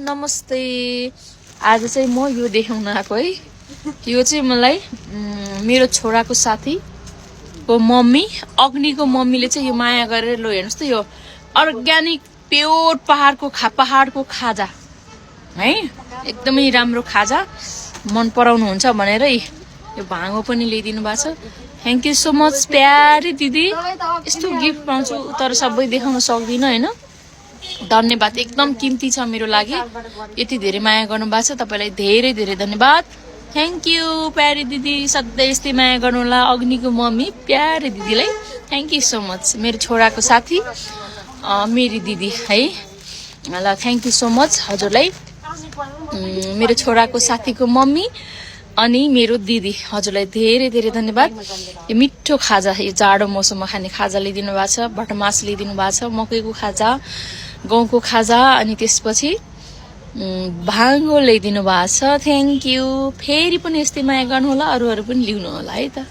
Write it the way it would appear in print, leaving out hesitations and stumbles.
नमस्ते। आज चाहिँ म यो देखाउन आएको है। यो चाहिँ मलाई मेरो छोराको साथीको मम्मी अग्निको मम्मीले चाहिँ यो माया गरेर लो हेर्नुस् त यो अर्ग्यानिक प्योर पहाडको खाजा है, एकदमै राम्रो खाजा मन पराउनुहुन्छ भनेर यो भाँगो पनि ल्याइदिनु भएको छ। थ्याङ्क यू सो मच प्यारी दिदी। यस्तो गिफ्ट पाउँछु तर सबै देखाउन सक्दिनँ हैन। धन्यवाद, एकदम किम्ती छ मेरो लागि। यति धेरै माया गर्नुभएको छ, तपाईलाई धेरै धेरै धन्यवाद। थ्याङ्क यू प्यारी दिदी, सधैँ यस्तै माया गर्नुहोला। अग्निको मम्मी प्यारी दिदीलाई थ्याङ्क यू सो मच। मेरो छोराको साथी मेरी दिदी है ल, थ्याङ्क यू सो मच हजुरलाई। मेरो छोराको साथीको मम्मी अनि मेरो दिदी हजुरलाई धेरै धेरै धन्यवाद। यो मिठो खाजा, यो जाडो मौसममा खाने खाजा ल्याइदिनु भएको छ। भटमास ल्याइदिनु भएको छ, मकैको खाजा, गहुँको खाजा, अनि त्यसपछि भाङ्गो ल्याइदिनु भएको छ। Thank you. फेरि पनि यस्तै माया गर्नु होला, अरूहरू पनि लिनु होला है त।